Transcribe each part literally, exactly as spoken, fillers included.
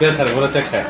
Yes, sir, pura check hai.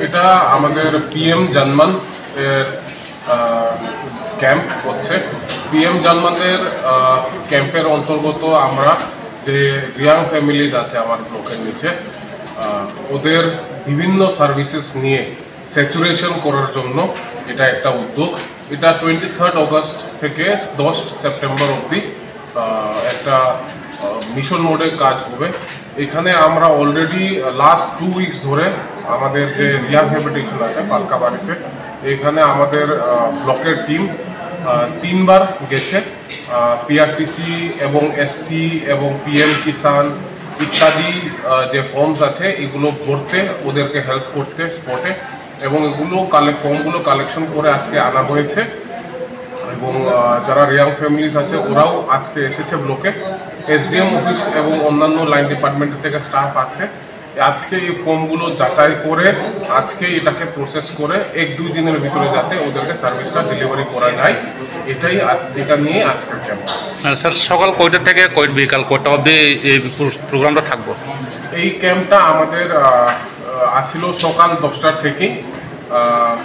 এটা আমাদের পিএম জনমন এর ক্যাম্প হচ্ছে। পিএম জনমনের ক্যাম্পের অন্তর্গত আমরা যে রিয়াং ফ্যামিলিজ আছে আমার ব্লকের নিচে, আহ, ওদের বিভিন্ন সার্ভিসেস নিয়ে স্যাচুরেশন করার জন্য এটা একটা উদ্যোগ। এটা টোয়েন্টি থার্ড অগস্ট থেকে দশ সেপ্টেম্বর অবধি আহ, একটা মিশন মোডে কাজ হবে। এখানে আমরা অলরেডি লাস্ট টু উইকস ধরে আমাদের যে রিহ্যাবিলিটেশন আছে পালকাবাড়িতে, এখানে আমাদের ব্লকের টিম তিনবার গেছে। পিআরটিসি এবং এসটি এবং পিএম কিষাণ ইত্যাদি আহ, যে ফর্মস আছে এগুলো ভরতে, ওদেরকে হেল্প করতে স্পটে, এবং এগুলো কালেক্ট ফর্মগুলো কালেকশন করে আজকে আনা হয়েছে। এবং আহ, যারা রিয়াং ফ্যামিলিজ আছে ওরাও আজকে এসেছে ব্লকে। এসডিএম অফিস এবং অন্যান্য লাইন ডিপার্টমেন্ট থেকে স্টাফ আছে। আজকে এই ফর্মগুলো যাচাই করে আজকে এটাকে প্রসেস করে এক দুই দিনের ভিতরে যাতে ওদেরকে সার্ভিসটা ডেলিভারি করা যায়, এটাই আজ- এটা নিয়ে আজকের ক্যাম্প। আহ, স্যার, সকাল কয়টা থেকে কয়, বিকাল কয়টা অবধি এই পুরো প্রোগ্রামটা থাকবো? এই ক্যাম্পটা আমাদের আহ, আহ, আছিল সকাল দশটার থেকে আহ,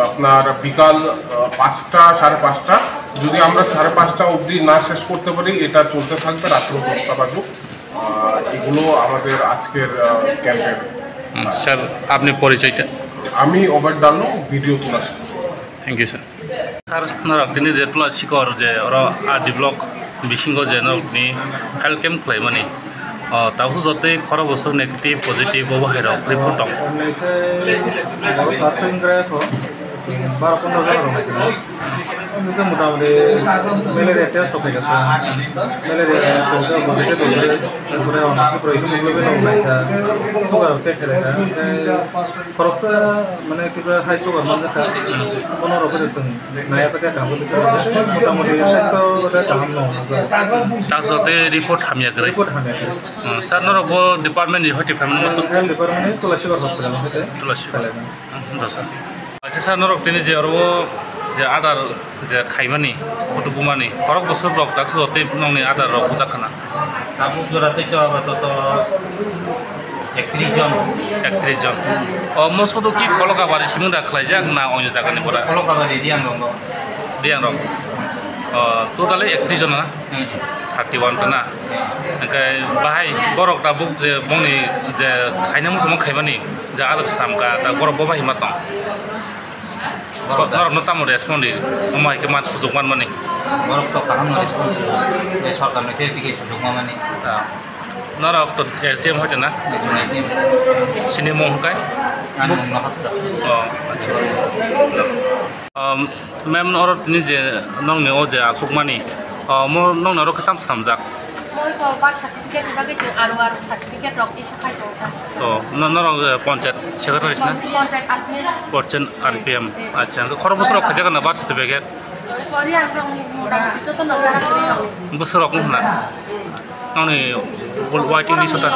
আপনার বিকাল আহ, পাঁচটা, সাড়ে পাঁচটা। যদি আমরা সাড়ে পাঁচটা অবধি না শেষ করতে পারি, এটা চলতে থাকবে রাত্র দশটা বাজুক। আহ, এগুলো আমাদের আজকের আহ, ক্যাম্পের। হুম, স্যার, আপনি পরিচয়টা? আমি ওবেদ ডালো, ভিডিও তুলাসী। Thank you, sir. Sir, norok tini je Tula Sikor je oro R D block bisingo je norokni health camp khlaimani, o, tabuk jotoi khorok bwswk negative, positive, obo hai rok report tong. Baro pondro jora rok naikhe. Bwswk motamoti malaria test rok khaikha. Malaria positive rok, tarpore hemoglobin rok naikha, sugar rok check khlaikha. Khoroksa mane kisa high sugar manjakha, bono rok khe chwng naiya ta khe kaham khe motamoti sastho khe kaham no. Taso tei report hamya kwrwi. Report hamya kwrwi. Hmm, sir, norok bo department ni hoti family moto? Health department ni Tula Sikor hospital ni hote. Tula Sikor. Hmm, do sir. Acha sir, norok tini je oro je adar je khaimani, kutuk bumani, khorok bwswk rok daksa jotwi nokni adar rok bujak khna. Tabuk jora tei to apato to ektrish jon. Ektrish jon. O, mo sodo ki Pholokabari simung da khlaijak na onyo jagani bora? Pholokabari Riang rok. Riang rok. O, totally ektrish jon na? Hmm. Thirty one ta na? Hwnkhe bahai borok tabuk je bongni je khaina muchungma khaimani je adar swnamkha, ta borok bo bahai ma tong? Borok da. Norokno tamo response di? Omo hai khe man sujuk manmani. Borok to kaham no response di. Sorkar ni tei tike sujuk manmani. Ah. Norok to S D M hoite na? S D M. Sini mung hwnkhe? Ang Nohatra. Oh, acha. Um, ma'am, oro tini je nongni o je achukmani, omo nongni oro khe tam swnamjak? Moi to birth certificate ni bagwi chwng aro aro certificate rok issue khai tongo ta. To, no-, norok, eh, panchayat secretary sina? Panchayat R P M. Panchayat R P M. Eh, eh. Acha, khorok bwswk rok khaijak na birth certificate? Kori ang rok ni mota moti joto no jara kori rok. Bwswk rok wngkha na? Nongni waiting list o ta?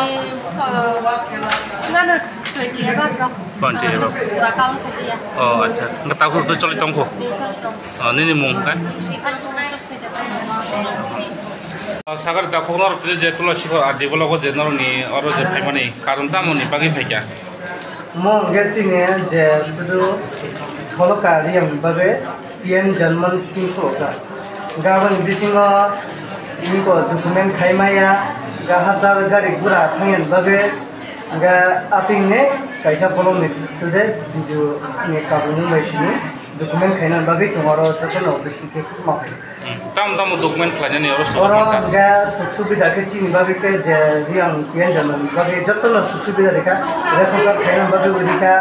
Ngano twenty above rok. Twenty above. Pura count khajiya. Oh, acha. Hwnkhe tabuk to choli tongkho? Eh, choli tong. Oh, nini mung hwnkhe? Ani mung Susmita Debbarma. Oh, sakari takhuk norok tini je Tula Sikor R D block o je norokni oro je phaimani karon tamoni bagwi phaikha? Mo hwnkhe chini je sudu Pholokabari Riang bagwi P M Janman scheme khulukjak. Gabon bisingo Tini ko document khaimaya, ga hachal gari gura thangyan bagwi, ga ating ne kaisa bolong ni today video ni kabung bai tini document khaina bagwi chwng oro jotono office ni khe ma phai. Hmm. Tamo tamo document khlainani oro sujak oro mankha? Ga suk subida khe chini bagwi khe je riyang piyan jaman bagwi jotono suk subida rikha, ration card khaina bagwi rikha,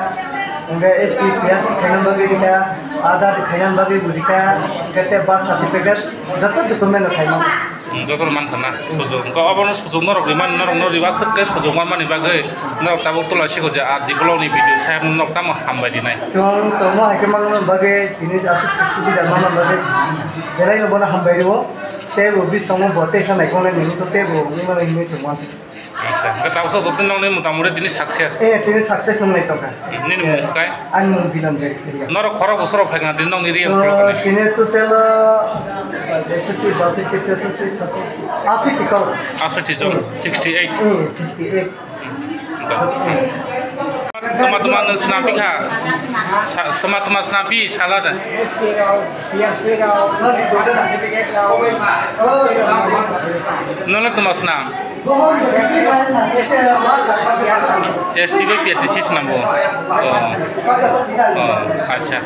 hingkhe S T P R C khaina bagwi rikha, Aadhaar khaina bagwi rikha, hingkhe te birth certificate joto document no khaima. Hmm, jotono mankha na, sujak. Hingkhe obono sujak norok rimani, norokno riba swk khe sujak manmani bagwi norok tabuk tula sikho je R D block ni B D O saheb norok tamo hambai rinai. Chwng tongmo hai khe manna bagwi tini aswk suk subida manna bagwi belai no bono hambai rwo. Tei bo biskango bo teisa naikolnai nini to tei bo wngmano hinwi chwng wansukha. Acha, hingkhe tabuksa joto nokni motamoti tini success. Eh, tini success nung nai tongkha. Nini mung kai? Ani mung Bilanjoy Riya. Norok khorok bosoro phaikha tini nokni Riya. So, khorok ni. Tini total, uh, eksotti, basotti, tesotti, satsotti, asotti kau. Asotti jon, hmm, sixty eight. Hmm, sixty eight. Tama tama nwng swnampi kha? Sa-, tama tama swnampi sala da. Nole tama swnam? S T bai P R T C swnambo. Oh. Oh, acha.